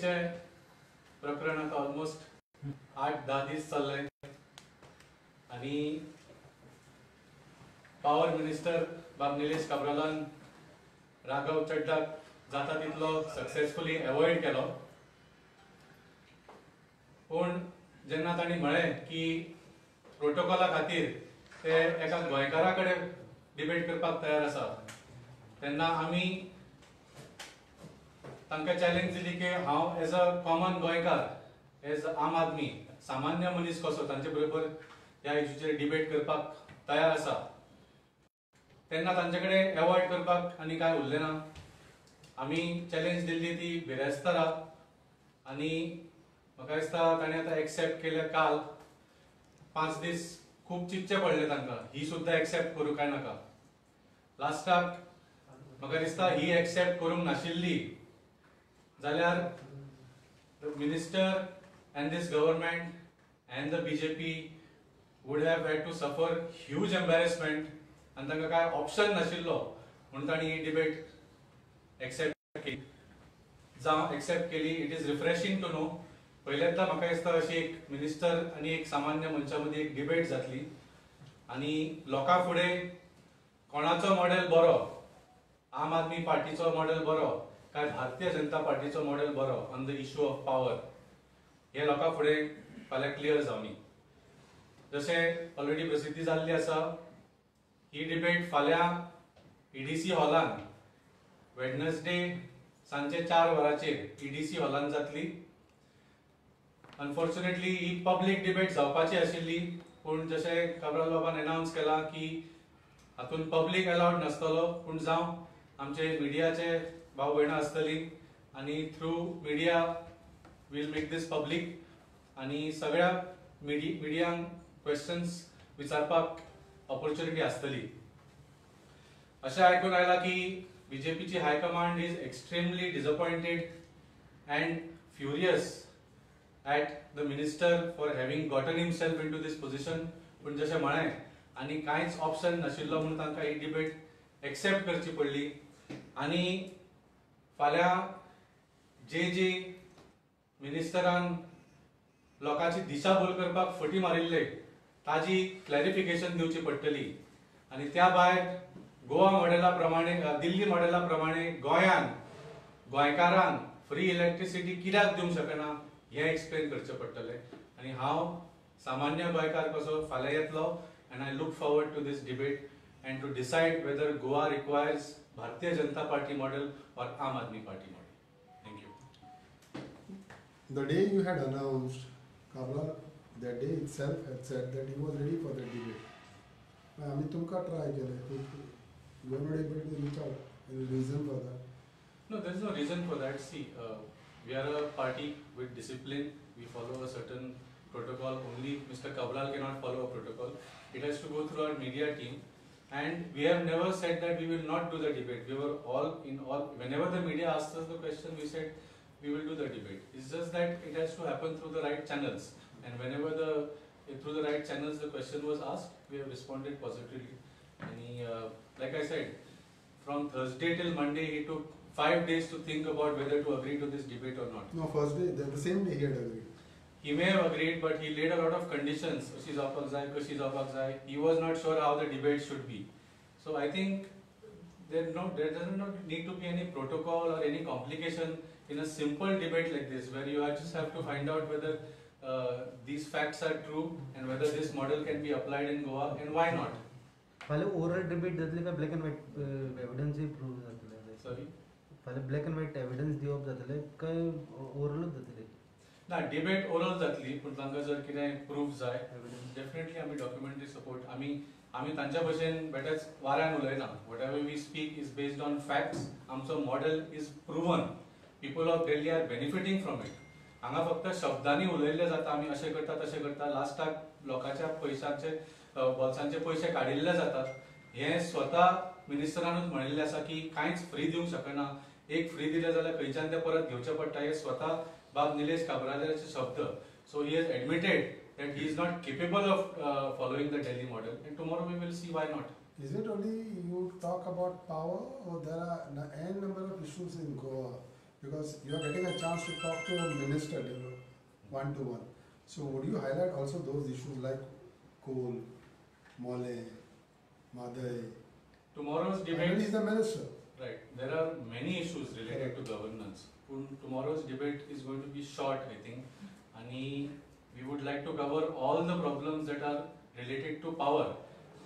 प्रकरण आतां ऑलमोस्ट 8-10 दीस चल्ले आनी पावर मिनिस्टर बाब निलेश काब्रालान राघव चड्डाक जाता तितलो सक्सेसफुली एवॉयड केलो. पूण जेन्ना तांणी म्हळें की प्रोटोकॉला खातीर ते एका गोंयकारा कडेन डिबेट करपाक तयार आसा, तेन्ना आमी तांकां चॅलेंज दिली की हांव एज अ कॉमन गोंयकार, एज आम आदमी, सामान्य मनीस कसो तांचे बरोबर ह्या इश्यूचेर डिबेट करपाक तयार आसा. तेन्ना तांचे कडेन एवॉयड करपाक आनी कांय उरलें ना. आमी चॅलेंज दिल्ली ती बिरेस्तारा आनी म्हाका दिसता ताणें आतां एक्सेप्ट केल्या. काल 5 दीस खूब चिंतचें पडलें तांकां, ही सुद्दां एक्सेप्ट करूं काय नाका. लास्टाक म्हाका दिसता ही एक्सेप्ट करूंक नाशिल्ली जाल्यार the minister and this government and the BJP would have had to suffer huge embarrassment आनी तांकां कांय ऑप्शन नाशिल्लो म्हणून तांणी ही डिबेट एक्सेप्ट केली. जावं एक्सेप्ट केली, it is refreshing to know. पहिल्यांदा म्हाका दिसता अशी एक मिनिस्टर आनी एक सामान्य मनशा मदीं एक डिबेट जातली आनी लोकां फुडें कोणाचो मॉडेल बरो, आम आदमी पार्टीचो मॉडेल बरो काय भारतीय जनता पार्टीचो मॉडेल बरो on the issue of power, हे लोकां फुडें फाल्यां क्लियर जावनी. जशें ऑलरेडी प्रसिद्धी जाल्ली आसा, ही डिबेट फाल्यां ईडीसी हॉलान वेडनसडे सांजचे 4 वरांचेर ईडीसी हॉलान जातली. अनफॉर्च्युनेटली ही पब्लीक डिबेट जावपाची आशिल्ली, पूण जशें काब्राल बाबान अनावन्स केलां की हातूंत पब्लीक अलावड नासतलो, पूण जावं आमचे मिडियाचे भाव भयणां आसतली आनी through media we'll make this public आनी सगळ्या मिडियांक क्वेश्चन्स विचारपाक ऑपॉर्च्युनिटी आसतली. अशें आयकून आयलां की बीजेपीची high command is extremely disappointed and furious at the minister for having gotten himself into this position. पूण जशें म्हळें आनी कांयच ऑप्शन नाशिल्लो म्हणून तांकां ही डिबेट एक्सेप्ट करची पडली. आनी फाल्यां जे जे मिनिस्टरान लोकांची दिशाभूल करपाक फटी मारिल्ले ताजी क्लॅरिफिकेशन दिवची पडटली. आनी त्या भायर गोवा मॉडेला प्रमाणे, दिल्ली मॉडेला प्रमाणे गोंयान गोंयकारांक फ्री इलेक्ट्रिसिटी कित्याक दिवंक शकना हें एक्सप्लेन करचें पडटलें. आनी हांव सामान्य गोंयकार कसो फाल्यां येतलो and I look forward to this debate and to decide whether Goa requires Bharatiya Janata Party model or Aam Aadmi Party model. Thank you. The day you had announced, Cabral that day itself had said that he was ready for the debate. आमी तुमकां try केलें, you were not able to reach out. Any reason for that? No, there is no reason for that. See, we are a party with discipline. We follow a certain protocol. Only Mr. Cabral cannot follow a protocol. It has to go through our media team. And we have never said that we will not do the debate. We were all in all. Whenever the media asked us the question, we said we will do the debate. It's just that it has to happen through the right channels. And whenever through the right channels the question was asked, we have responded positively. And he, like I said, from Thursday till Monday, he took 5 days to think about whether to agree to this debate or not. No, first day, the same day he had agreed. He may have agreed, but he laid a lot of conditions. Kashi जावपाक जाय, कशी जावपाक जाय. He was not sure how the debate should be. So I think there does not need to be any protocol or any complication in a simple debate like this, where you just have to find out whether these facts are true and whether this model can be applied in Goa and why not. फाल्यां oral debate जातली काय black and white एविडन्सूय prove जातले? Sorry, फाल्यां black and white evidence दिवप जातले काय ओरलूच जातले? ना, डिबेट ओरल जातली, पूण तांकां जर कितें प्रूफ जाय डेफिनेटली आमी डॉक्युमेंटरी सपोर्ट, आमी आमी तांच्या भशेन बेटेच वाऱ्यान उलयना. Whatever we speak is based on facts. आमचो model is proven, people of Delhi are benefiting from it. हांगा फक्त शब्दांनी उलयल्लें जाता, आमी अशें करता तशें करता, लास्टाक लोकांच्या पयशांचे बोल्सांचे पयशे काडिल्ले जातात. हें स्वता मिनिस्टरानूच म्हणिल्लें आसा की कांयच फ्री दिवंक शकना, एक फ्री दिलें जाल्यार खंयच्यान तें परत घेवचें पडटा. हे स्वता बाब निलेश काब्रालाचे शब्द. So he has admitted that he is not capable of following the Delhi model, and tomorrow we will see why not. Is it only you talk about power, or there are n number of issues in Goa Because you are getting a chance to talk to a minister one to one. So would you highlight also those issues like coal, Mole, Madai? Tomorrow's debate. And he's the minister. Right. There are many issues related to governance. Tomorrow's debate is going to be short, I think. And we would like to cover all the problems that are related to power.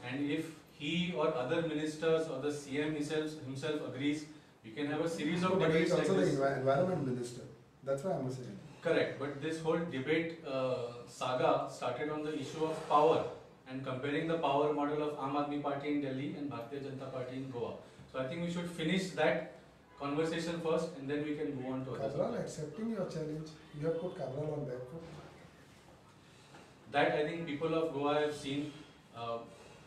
And if he or other ministers or the CM himself agrees, we can have a series of debates like this. But he's also the environment minister. That's why I'm saying. Correct. But this whole debate saga started on the issue of power and comparing the power model of Aam Aadmi Party in Delhi and Bharatiya Janata Party in Goa. So I think we should finish that conversation first and then we can move on to others. Cabral accepting your challenge. You have put Cabral on back foot. That I think people of Goa have seen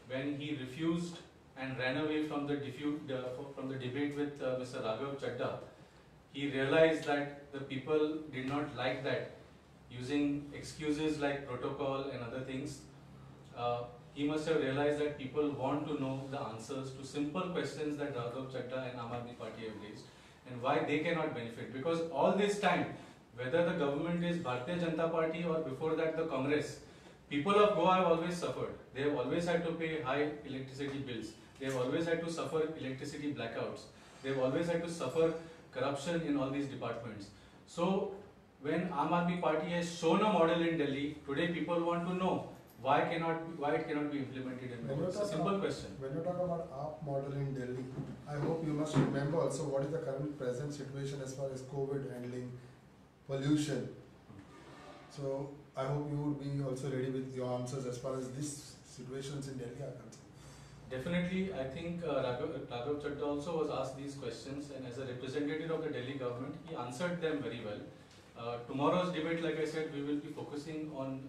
when he refused and ran away from the debate with Mr. Raghav Chadha. He realized that the people did not like that, using excuses like protocol and other things. He must have realized that people want to know the answers to simple questions that Raghav Chadha and Aam Aadmi Party have raised and why they cannot benefit. Because all this time, whether the government is Bharatiya Janata Party or before that the Congress, people of Goa have always suffered. They have always had to pay high electricity bills. They have always had to suffer electricity blackouts. They have always had to suffer corruption in all these departments. So when Aam Aadmi Party has shown a model in Delhi, today people want to know why it cannot be implemented in Goa. It's a simple question. When you talk about AAP model in Delhi, I hope you must remember also what is the current present situation as far as COVID handling, pollution. So I hope you would be also ready with your answers as far as these situations in Delhi are concerned. Definitely, I think Raghav Chadha also was asked these questions, and as a representative of the Delhi government, he answered them very well. Tomorrow's debate, like I said, we will be focusing on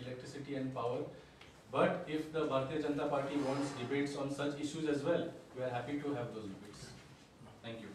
electricity and power. But if the Bharatiya Janata Party wants debates on such issues as well, we are happy to have those debates. Thank you.